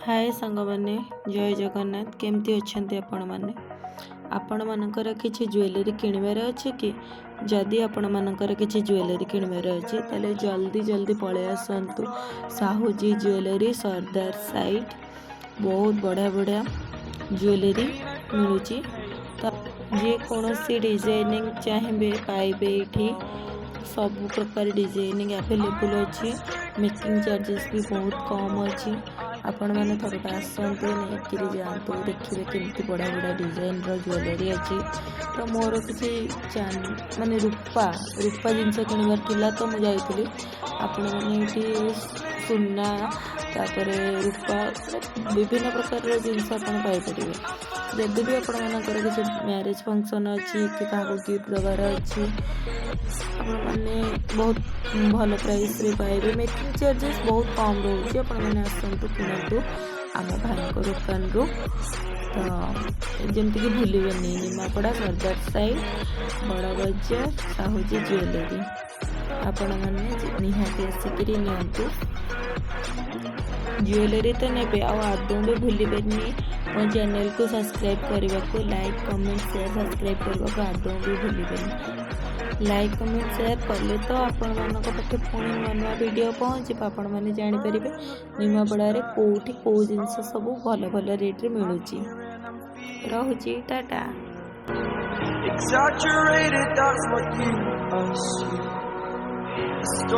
ହାଏ ସାଙ୍ଗମାନେ, ଜୟ ଜଗନ୍ନାଥ। କେମିତି ଅଛନ୍ତି ଆପଣମାନେ? ଆପଣମାନଙ୍କର କିଛି ଜୁଏଲାରୀ କିଣିବାର ଅଛି କି? ଯଦି ଆପଣମାନଙ୍କର କିଛି ଜୁଏଲାରୀ କିଣିବାର ଅଛି, ତାହେଲେ ଜଲ୍ଦି ଜଲ୍ଦି ପଳେଇ ଆସନ୍ତୁ ସାହୁଜି ଜୁଏଲାରୀ, ସର୍ଦ୍ଦାର ସାଇଟ୍। ବହୁତ ବଢ଼ିଆ ବଢ଼ିଆ ଜୁଏଲାରୀ ମିଳୁଛି। ତ ଯେକୌଣସି ଡିଜାଇନିଂ ଚାହିଁବେ, ପାଇବେ ଏଇଠି। ସବୁ ପ୍ରକାର ଡିଜାଇନିଂ ଆଭେଲେବୁଲ୍ ଅଛି। ମେକିଂ ଚାର୍ଜେସ୍ ବି ବହୁତ କମ୍ ଅଛି। ଆପଣମାନେ ଥରଟେ ଆସନ୍ତୁ, ନେଇକିରି ଯାଆନ୍ତୁ, ଦେଖିବେ କେମିତି ବଢ଼ିଆ ବଢ଼ିଆ ଡିଜାଇନର ଜୁଏଲାରୀ ଅଛି। ତ ମୋର କିଛି ମାନେ ରୂପା ରୂପା ଜିନିଷ କିଣିବାର ଥିଲା, ତ ମୁଁ ଯାଇଥିଲି। ଆପଣମାନେ ଏଇଠି ସୁନା, ତାପରେ ରୂପା, ମାନେ ବିଭିନ୍ନ ପ୍ରକାରର ଜିନିଷ ଆପଣ ପାଇପାରିବେ। ଯଦି ବି ଆପଣମାନଙ୍କର କିଛି ମ୍ୟାରେଜ୍ ଫଙ୍କସନ୍ ଅଛି କି କାହାକୁ ଗିଫ୍ଟ ଦେବାର ଅଛି, ଆପଣମାନେ ବହୁତ ଭଲ ପ୍ରାଇସ୍ରେ ପାଇବେ। ମେକିଂ ଚାର୍ଜେସ୍ ବହୁତ କମ୍ ରହୁଛି। ଆପଣମାନେ ଆସନ୍ତୁ, କିଣନ୍ତୁ ଆମ ଭାଇଙ୍କ ଦୋକାନରୁ। ତ ଯେମିତିକି ଭୁଲିବେନି, ନିମାପଡ଼ା ସର୍ଦ୍ଦାର ସାଇଟ୍, ବଡ଼ ବଜାର, ସାହୁଜି ଜୁଏଲାରୀ। ଆପଣମାନେ ନିହାତି ଆସିକିରି ନିଅନ୍ତୁ। ଜୁଏଲାରୀ ତ ନେବେ, ଆଉ ଆଦୌ ବି ଭୁଲିବେନି ମୋ ଚ୍ୟାନେଲକୁ ସବସ୍କ୍ରାଇବ୍ କରିବାକୁ। ଲାଇକ୍, କମେଣ୍ଟ, ସେୟାର, ସବସ୍କ୍ରାଇବ୍ କରିବାକୁ ଆଦୌ ବି ଭୁଲିବେନି। ଲାଇକ୍, କମେଣ୍ଟ, ସେୟାର କଲେ ତ ଆପଣମାନଙ୍କ ପାଖେ ପୁଣି ନୂଆ ନୂଆ ଭିଡ଼ିଓ ପହଞ୍ଚିବ। ଆପଣମାନେ ଜାଣିପାରିବେ ନିମାପଡ଼ାରେ କେଉଁଠି କେଉଁ ଜିନିଷ ସବୁ ଭଲ ଭଲ ରେଟ୍ରେ ମିଳୁଛି। ରହୁଛି, Tata. Exaggerated, that's what you assume. The